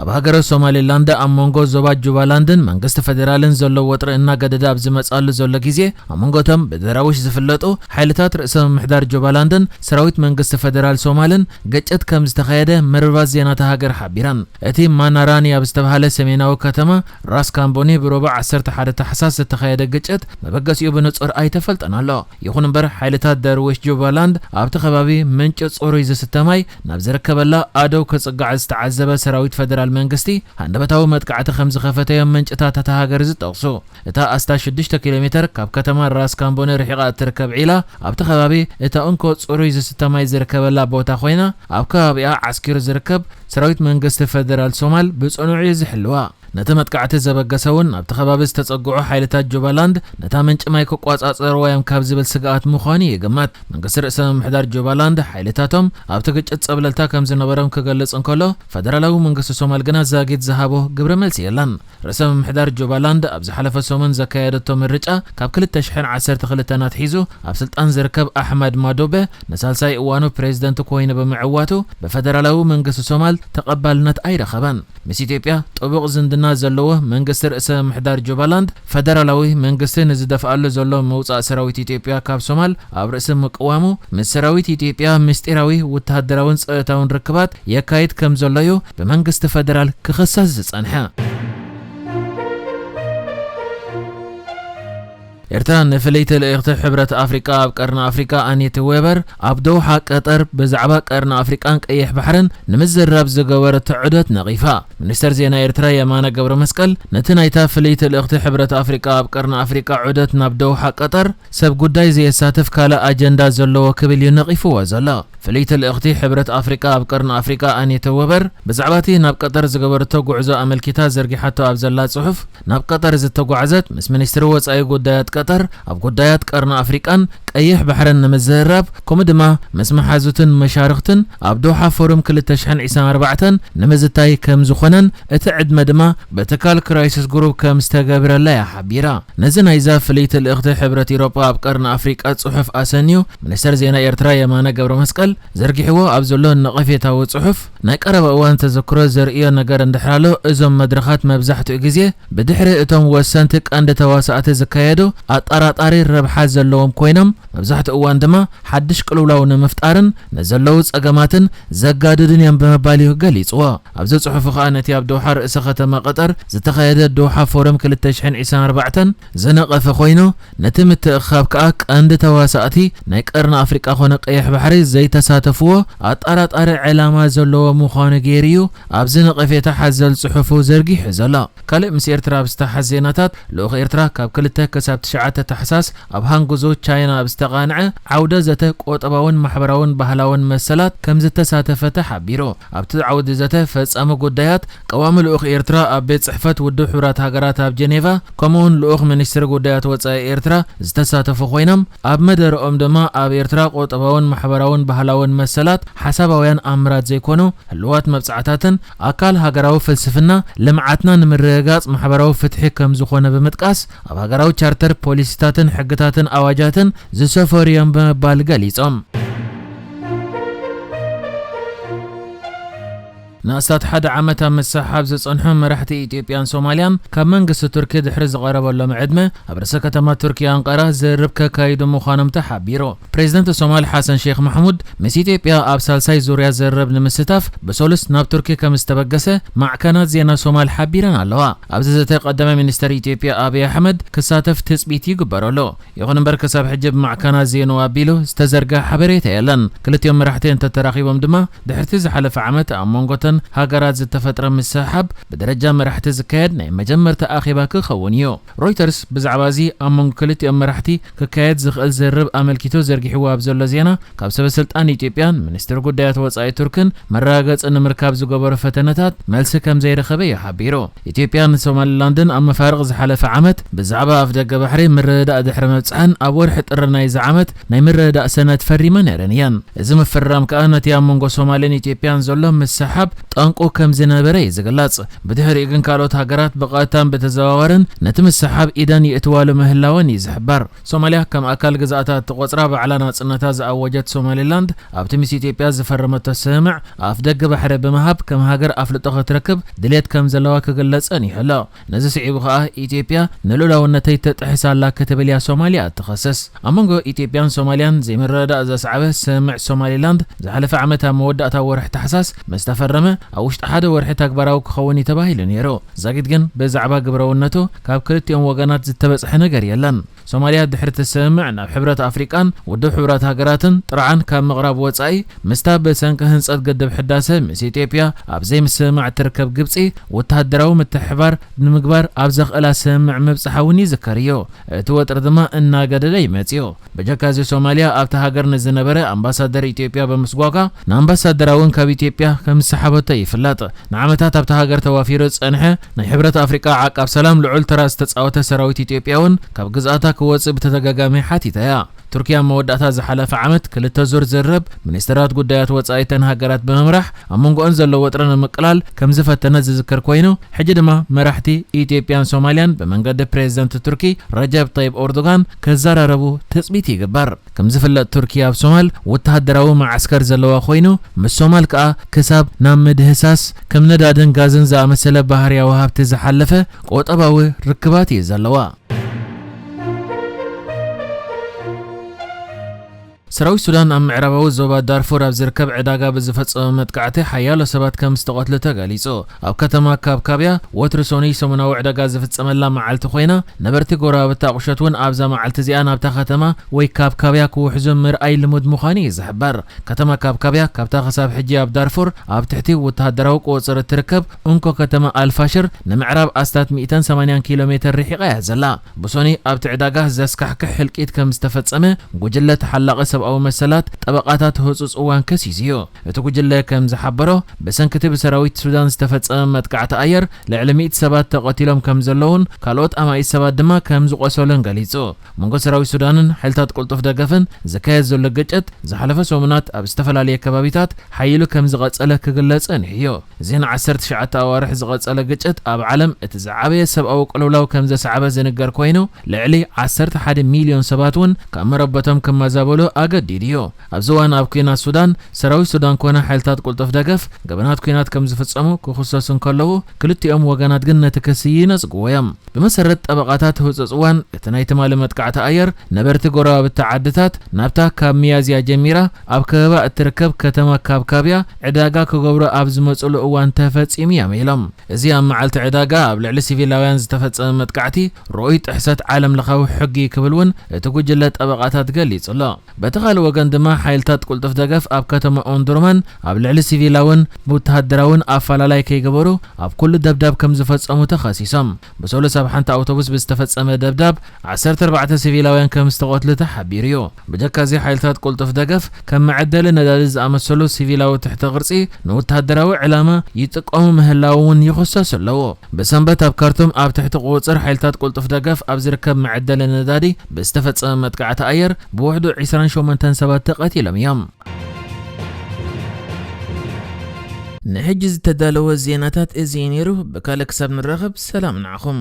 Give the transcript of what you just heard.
ኣብ ሃገረ ሶማሌላንድ ኣብ መንጎ ዞባ ጁባላንድን መንግስቲ ፌዴራልን ዘሎ ወጥሪ እናገደደ ኣብ ዝመጽኣሉ ዘሎ ግዜ፣ ኣብ መንጎ እቶም ብደራዊሽ ዝፍለጡ ሓይልታት ርእሰ ምምሕዳር ጁባላንድን ሰራዊት መንግስቲ ፌዴራል ሶማልን ግጭት ከም ዝተኻየደ መርበባት ዜና እታ ሃገር ሓቢረን። እቲ ማናራኒ ኣብ ዝተባህለ ሰሜናዊ ከተማ ራስ ካምቦኒ ብሮቡዕ ዓሰርተ ሓደ ታሕሳስ ዝተኻየደ ግጭት መበገሲኡ ብንጹር ኣይተፈልጠን ኣሎ። ይኹን እምበር፣ ሓይልታት ደርዊሽ ጁባላንድ ኣብቲ ከባቢ ምንጪ ጽሩይ ዝስተ ማይ ናብ ዝርከበላ ኣደው ክጽጋዕ ዝተዓዘበ ሰራዊት ፈደራል መንግስቲ፣ ሃንደበታዊ መጥቃዕቲ ከም ዝኸፈተ እዮም ምንጭታት እታ ሃገር ዝጠቕሱ። እታ ኣስታት ሽዱሽተ ኪሎ ሜተር ካብ ከተማ ራስ ካምቦኒ ርሒቓ እትርከብ ዒላ፣ ኣብቲ ከባቢ እታ እንኮ ጽሩይ ዝስተ ማይ ዝርከበላ ቦታ ኮይና፣ ኣብ ከባቢኣ ዓስኪሩ ዝርከብ ሰራዊት መንግስቲ ፈደራል ሶማል ብጽኑዕ እዩ ዝሕልዋ። ነቲ መጥቃዕቲ ዘበገሰ እውን፣ ኣብቲ ከባቢ ዝተጸግዑ ሓይልታት ጁባላንድ ነታ ምንጪ ማይ ክቆጻጸርዋ እዮም ካብ ዝብል ስግኣት ምዃኑ ይግመት። መንግስቲ ርእሰ ምምሕዳር ጁባላንድ፣ ሓይልታቶም ኣብቲ ግጭት ጸብለልታ ከም ዝነበሮም ክገልጽ እንከሎ፣ ፈደራላዊ መንግስቲ ሶማል ግና ዛጊት ዝሃቦ ግብረ መልሲ የለን። ርእሰ ምምሕዳር ጁባላንድ ኣብ ዝሓለፈ ሰሙን ዘካየደቶ ምርጫ፣ ካብ ክልተ ሽሕን ዓሰርተ ክልተን ኣትሒዙ ኣብ ስልጣን ዝርከብ ኣሕመድ ማዶበ፣ ንሳልሳይ እዋኑ ፕሬዝደንት ኮይኑ ብምዕዋቱ፣ ብፈደራላዊ መንግስቲ ሶማል ተቐባልነት ኣይረኸበን። ምስ ኢትዮጵያ ጥቡቕ ዝምድና ዘለዎ መንግስቲ ርእሰ ምምሕዳር ጁባላንድ፣ ፈደራላዊ መንግስቲ ንዝደፍኣሉ ዘሎ ምውጻእ ሰራዊት ኢትዮጵያ ካብ ሶማል ኣብ ርእሲ ምቅዋሙ፣ ምስ ሰራዊት ኢትዮጵያ ምስጢራዊ ወተሃደራውን ጸጥታውን ርክባት የካይድ ከም ዘሎ እዩ ብመንግስቲ ፈደራል ክኽሰስ ዝጸንሐ። ኤርትራ ንፍልይቲ ልእኽቲ ሕብረት ኣፍሪቃ ኣብ ቀርኒ ኣፍሪቃ ኣኒት ዌበር ኣብ ዶውሓ ቀጠር ብዛዕባ ቀርኒ ኣፍሪቃን ቀይሕ ባሕርን ንምዝርራብ ዝገበረቶ ዑደት ነቒፋ። ሚኒስተር ዜና ኤርትራ የማነ ገብረ መስቀል ነቲ ናይታ ፍልይቲ ልእኽቲ ሕብረት ኣፍሪቃ ኣብ ቀርኒ ኣፍሪቃ ዑደት ናብ ዶውሓ ቀጠር ሰብ ጉዳይ ዘየሳትፍ ካልእ ኣጀንዳ ዘለዎ ክብል እዩ ነቒፍዎ ዘሎ። ፍልይቲ ልእኽቲ ሕብረት ኣፍሪቃ ኣብ ቀርኒ ኣፍሪቃ ኣኒት ዌበር ብዛዕባ እቲ ናብ ቀጠር ዝገበረቶ ጉዕዞ ኣመልኪታ ዘርጊሓቶ ኣብ ዘላ ጽሑፍ፣ ናብ ቀጠር ዝተጓዕዘት ምስ ሚኒስትሪ ወጻኢ ጉዳያት ቀጠር ኣብ ጉዳያት ቀርኒ ኣፍሪቃን ቀይሕ ባሕርን ንምዝርራብ፣ ከምኡ ድማ ምስ መሓዙትን መሻርኽትን ኣብ ዶሓ ፎረም ክልተ ሽሕን ዕስራን ኣርባዕተን ንምዝታይ ከም ዝኾነን እቲ ዕድመ ድማ ብትካል ክራይሲስ ግሩፕ ከም ዝተገብረላ እያ ሓቢራ። ነዚ ናይዛ ፍልይቲ ልእኽቲ ሕብረት ኢሮጳ ኣብ ቀርኒ ኣፍሪቃ ጽሑፍ ኣሰንዩ፣ ሚኒስተር ዜና ኤርትራ የማነ ገብረ መስቀል ዘርጊሕዎ ኣብ ዘሎ ነቐፌታዊ ጽሑፍ፣ ናይ ቀረባ እዋን ተዘክሮ ዘርእዮ ነገር እንድሕር ኣሎ፣ እዞም መድረኻት መብዛሕትኡ ግዜ ብድሕሪ እቶም ወሰንቲ ቀንዲ ተዋሳእቲ ዝካየዱ ኣጠራጣሪ ረብሓ ዘለዎም ኮይኖም፣ መብዛሕትኡ እዋን ድማ ሓድሽ ቅልውላው ንምፍጣርን ንዘለዉ ጸገማትን ዘጋድዱን እዮም ብምባል እዩ ገሊጽዎ። ኣብዚ ጽሑፉ ከኣ ነቲ ኣብ ዶሓ ርእሰ ከተማ ቀጠር ዝተኻየደ ዶሓ ፎረም ክልተ ሽሕን ዕስራን ኣርባዕተን ዝነቐፈ ኮይኑ፣ ነቲ ምትእኽኻብ ከኣ ቀንዲ ተዋሳእቲ ናይ ቀርኒ ኣፍሪቃ ኮነ ቀይሕ ባሕሪ ዘይተሳተፍዎ ኣጠራጣሪ ዕላማ ዘለዎ ምዃኑ ገይሩ እዩ ኣብዚ ነቐፌታ ሓዘል ጽሑፉ ዘርጊሑ ዘሎ። ካልእ ምስ ኤርትራ ኣብ ዝተሓዝ ዜናታት፣ ልኡኽ ኤርትራ ካብ ክልተ ክሳብ ትሽዓተ ታሕሳስ ኣብ ሃንጉዞ ቻይና ኣብ ዝተቓንዐ ዓውደ ዘተ ቆጠባውን ማሕበራውን ባህላውን መሰላት ከም ዝተሳተፈ ተሓቢሩ። ኣብቲ ዓውዲ ዘተ ፈጻሚ ጉዳያት ቀዋሚ ልኡኽ ኤርትራ ኣብ ቤት ጽሕፈት ውድብ ሕቡራት ሃገራት ኣብ ጀኔቫ፣ ከምኡውን ልኡኽ ሚኒስትሪ ጉዳያት ወጻኢ ኤርትራ ዝተሳተፉ ኮይኖም፣ ኣብ መደረኦም ድማ ኣብ ኤርትራ ቆጠባውን ማሕበራውን ባህላውን መሰላት ሓሳባውያን ኣምራት ዘይኮኑ ህልዋት መብጻዕታትን ኣካል ሃገራዊ ፍልስፍና ልምዓትና ንምርግጋጽ ማሕበራዊ ፍትሒ ከም ዝኾነ ብምጥቃስ፣ ኣብ ሃገራዊ ቻርተር፣ ፖሊሲታትን ሕግታትን ኣዋጃትን ዝሰፈሩ እዮም ብምባል ገሊጾም። ንኣስታት ሓደ ዓመት ኣብ ምስሕሓብ ዝጸንሑ መራሕቲ ኢትዮጵያን ሶማልያን፣ ካብ መንግስቲ ቱርኪ ድሕሪ ዝቐረበሎም ዕድመ፣ ኣብ ርእሰ ከተማ ቱርኪ ኣንቃራ ዝርርብ ከካይዱ ምዃኖም ተሓቢሩ። ፕሬዝደንት ሶማል ሓሰን ሼክ ማሕሙድ ምስ ኢትዮጵያ ኣብ ሳልሳይ ዙርያ ዝርርብ ንምስታፍ ብሰሉስ ናብ ቱርኪ ከም ዝተበገሰ ማዕከናት ዜና ሶማል ሓቢረን ኣለዋ። ኣብዚ ዘተ ቀዳማይ ሚኒስተር ኢትዮጵያ ኣብይ ኣሕመድ ክሳተፍ ትጽቢት ይግበረሉ። ይኹን እምበር ክሳብ ሕጂ ብማዕከናት ዜና ኣቢሉ ዝተዘርግሐ ሓበሬታ የለን። ክልቲኦም መራሕቲ እንተተራኺቦም ድማ ድሕርቲ ዝሓለፈ ዓመት ኣብ መንጎተን ሃገራት ዝተፈጥረ ምስሕሓብ ብደረጃ መራሕቲ ዝካየድ ናይ መጀመርታ ኣኼባ ክኸውን እዩ። ሮይተርስ ብዛዕባ እዚ ኣብ መንጎ ክልቲኦም መራሕቲ ክካየድ ዝኽእል ዝርርብ ኣመልኪቱ ዘርጊሕዎ ኣብ ዘሎ ዜና፣ ካብ ሰበ ስልጣን ኢትዮጵያን ሚኒስትሪ ጉዳያት ወጻኢ ቱርክን መረጋገጺ ንምርካብ ዝገበሮ ፈተነታት መልሲ ከም ዘይረኸበ እዩ ሓቢሩ። ኢትዮጵያን ሶማሊላንድን ኣብ መፋርቕ ዝሓለፈ ዓመት ብዛዕባ ኣፍደገ ባሕሪ ምርድዳእ ድሕሪ ምብጽሐን፣ ኣብ ወርሒ ጥሪ ናይዚ ዓመት ናይ ምርድዳእ ሰነድ ፈሪመን ነይረን እየን። እዚ ምፍርራም ከኣ ነቲ ኣብ መንጎ ሶማልን ኢትዮጵያን ዘሎ ምስሕሓብ ጠንቁ ከም ዝነበረ እዩ ዝግለጽ። ብድሕሪኡ ግን ካልኦት ሃገራት ብቐጥታን ብተዘዋዋርን ነቲ ምስሓብ ኢደን ይእትዋሉ ምህላወን እዩ ዝሕበር። ሶማልያ ከም ኣካል ግዝኣታ እትቖጽራ ባዕላ ናጽነታ ዝኣወጀት ሶማሊላንድ ኣብቲ ምስ ኢትዮጵያ ዝፈረመቶ ስምምዕ ኣፍ ደገ ባሕሪ ብምሃብ ከም ሃገር ኣፍልጦ ክትረክብ ድሌት ከም ዘለዋ ክግለጽን ይሕሎ። ነዚ ስዒቡ ከኣ ኢትዮጵያ ንልኡላውነተይ ትጥሕስ ኣላ ክትብል እያ ሶማልያ እትኸስስ። ኣብ መንጎ ኢትዮጵያን ሶማልያን ዘይምርድዳእ ዘስዓበ ስምምዕ ሶማሊላንድ ዝሓለፈ ዓመት ኣብ መወዳእታ ወርሒ ታሕሳስ ምስ ተፈረመ ኣብ ውሽጢ ሓደ ወርሒ ተግባራዊ ክኸውን እዩ ተባሂሉ ነይሩ። ዛጊድ ግን ብዛዕባ ግብራውነቱ ካብ ክልቲኦም ወገናት ዝተበጽሐ ነገር የለን። ሶማልያ ድሕሪ እቲ ስምምዕ ናብ ሕብረት ኣፍሪቃን ውድብ ሕቡራት ሃገራትን ጥርዓን ካብ ምቕራብ ወጻኢ ምስታ ብሰንኪ ህንጸት ግድብ ሕዳሰ ምስ ኢትዮጵያ ኣብ ዘይምስምማዕ እትርከብ ግብጺ ወተሃደራዊ ምትሕብባር ንምግባር ኣብ ዘኽእላ ስምምዕ ምብጻሓ እውን ይዝከር እዩ። እቲ ወጥሪ ድማ እናገደደ እዩ መጺኡ። በጀካ እዚ ሶማልያ ኣብቲ ሃገር ንዝነበረ ኣምባሳደር ኢትዮጵያ ብምስጓጓ ንኣምባሳደራ እውን ካብ ኢትዮጵያ ከም ዝሰሓበቶ ይፍለጥ። ንዓመታት ኣብቲ ሃገር ተዋፊሩ ዝጸንሐ ናይ ሕብረት ኣፍሪቃ ዓቃብ ሰላም ልዑል ተራ ዝተጻወተ ሰራዊት ኢትዮጵያ እውን ካብ ግዝኣታ ክወጽእ ብተደጋጋሚ ሓቲታ እያ። ቱርኪያ ኣብ መወዳእታ ዝሓለፈ ዓመት ክልተ ዙር ዝርርብ ሚኒስትራት ጉዳያት ወጻኢ እተን ሃገራት ብምምራሕ ኣብ መንጎኦን ዘሎ ወጥሪ ንምቅላል ከም ዝፈተነት ዝዝከር ኮይኑ፣ ሕጂ ድማ መራሕቲ ኢትዮጵያን ሶማልያን ብመንገዲ ፕሬዝደንት ቱርኪ ረጀብ ጠይብ ኦርዶጋን ክዘራረቡ ትጽቢት ይግበር። ከም ዝፍለጥ ቱርኪ ኣብ ሶማል ወተሃደራዊ መዓስከር ዘለዋ ኮይኑ፣ ምስ ሶማል ከኣ ክሳብ ናብ ምድህሳስ ከም ነዳድን ጋዝን ዝኣመሰለ ባህርያዊ ሃብቲ ዝሓለፈ ቁጠባዊ ርክባት እዩ ዘለዋ። ሰራዊት ሱዳን ኣብ ምዕራባዊ ዞባ ዳርፉር ኣብ ዝርከብ ዕዳጋ ብዝፈጸመ መጥቃዕቲ ሓያሎ ሰባት ከም ዝተቐትሉ ተገሊጹ። ኣብ ከተማ ካብካብያ ወትሩ ሰኑይ ሰሙናዊ ዕዳጋ ዝፍጸመላ መዓልቲ ኮይና፣ ነበርቲ ጎረባብቲ ኣቑሸት እውን ኣብዛ መዓልቲ እዚኣ ናብታ ከተማ ወይ ካብካብያ ክውሕዙ ምርኣይ ልሙድ ምዃኑ እዩ ዝሕበር። ከተማ ካብካብያ ካብታ ክሳብ ሕጂ ኣብ ዳርፉር ኣብ ትሕቲ ወተሃደራዊ ቁጽጽር እትርከብ እንኮ ከተማ ኣልፋሽር ንምዕራብ ኣስታት ሚእትን ሰማንያን ኪሎ ሜተር ርሒቓ እያ ዘላ። ብሶኒ ኣብቲ ዕዳጋ ዘስካሕክሕ ህልቂት ከም ዝተፈጸመ ጉጅለ ተሓላቒ ሰብኣዊ መሰላት ጠበቓታት ህጹጽ እዋን ከሲሱ እዩ። እቲ ጉጅለ ከም ዝሓበሮ፣ ብሰንኪ እቲ ብሰራዊት ሱዳን ዝተፈጸመ መጥቃዕቲ ኣየር ልዕሊ ሚእቲ ሰባት ተቐቲሎም ከም ዘለዉን ካልኦት ኣማኢት ሰባት ድማ ከም ዝቖሰሉን ገሊጹ። መንጎ ሰራዊት ሱዳንን ሓይልታት ቅልጡፍ ደገፍን ዝካየድ ዘሎ ግጭት ዝሓለፈ ሰሙናት ኣብ ዝተፈላለየ ከባቢታት ሓይሉ ከም ዝቐጸለ ክግለጽ ጸኒሑ እዩ። እዚ ንዓሰርተ ትሽዓተ ኣዋርሕ ዝቐጸለ ግጭት ኣብ ዓለም እቲ ዝዓበየ ሰብኣዊ ቅልውላው ከም ዘስዓበ ዝንገር ኮይኑ፣ ልዕሊ ዓሰርተ ሓደ ሚልዮን ሰባት እውን ካብ መረበቶም ክመዛበሉ ኣገዲዱ እዩ። ኣብዚ እዋን ኣብ ኲናት ሱዳን ሰራዊት ሱዳን ኮነ ሓይልታት ቅልጡፍ ደገፍ ገበናት ኲናት ከም ዝፍጸሙ ክኽሰሱ እንከለዉ፣ ክልቲኦም ወገናት ግን ነቲ ክሲ ይነጽግዎ እዮም። ብመሰረት ጠበቓታት ህጹጽ እዋን እቲ ናይ ትማሊ መጥቃዕቲ ኣየር ነበርቲ ጎረባብቲ ዓድታት ናብታ ካብ ሚያዝያ ጀሚራ ኣብ ከበባ እትርከብ ከተማ ካብካብያ ዕዳጋ ክገብሩ ኣብ ዝመጽሉ እዋን ተፈጺሙ እዮም ኢሎም። እዚ ኣብ መዓልቲ ዕዳጋ ኣብ ልዕሊ ሲቪላውያን ዝተፈጸመ መጥቃዕቲ ርኡይ ጥሕሰት ዓለም ለኻዊ ሕጊ ክብል እውን እቲ ጉጅለ ጠበቓታት ገሊጹ ኣሎ። በቲ ካልእ ወገን ድማ ሓይልታት ቅልጡፍ ደገፍ ኣብ ከተማ ኦንዱርማን ኣብ ልዕሊ ሲቪላውን ወተሃደራውን ኣፈላላይ ከይገበሩ ኣብ ኩሉ ደብዳብ ከም ዝፈጸሙ ተኸሲሶም። ብሰሉስ ኣብ ሓንቲ ኣውቶቡስ ብዝተፈጸመ ደብዳብ ዓሰርተ ኣርባዕተ ሲቪላውያን ከም ዝተቐትሉ ተሓቢሩ እዩ። ብጀካ እዚ ሓይልታት ቅልጡፍ ደገፍ ከም መዐደሊ ነዳዲ ዝኣመሰሉ ሲቪላዊ ትሕቲ ቅርጺ ንወተሃደራዊ ዕላማ ይጥቀሙ ምህላዎም እውን ይኽሰሱ ኣለዉ። ብሰንበት ኣብ ካርቱም ኣብ ትሕቲ ቁጽጽር ሓይልታት ቅልጡፍ ደገፍ ኣብ ዝርከብ መዐደሊ ነዳዲ ብዝተፈጸመ መጥቃዕቲ ኣየር ብውሕዱ ዒስራን ሸሞንተን ሰባት ተቐቲሎም እዮም። ንሕጂ ዝተዳለወ ዜናታት እዚ እዩ ነይሩ። ብካልእ ክሳብ ንራኸብ ሰላም ንዓኹም።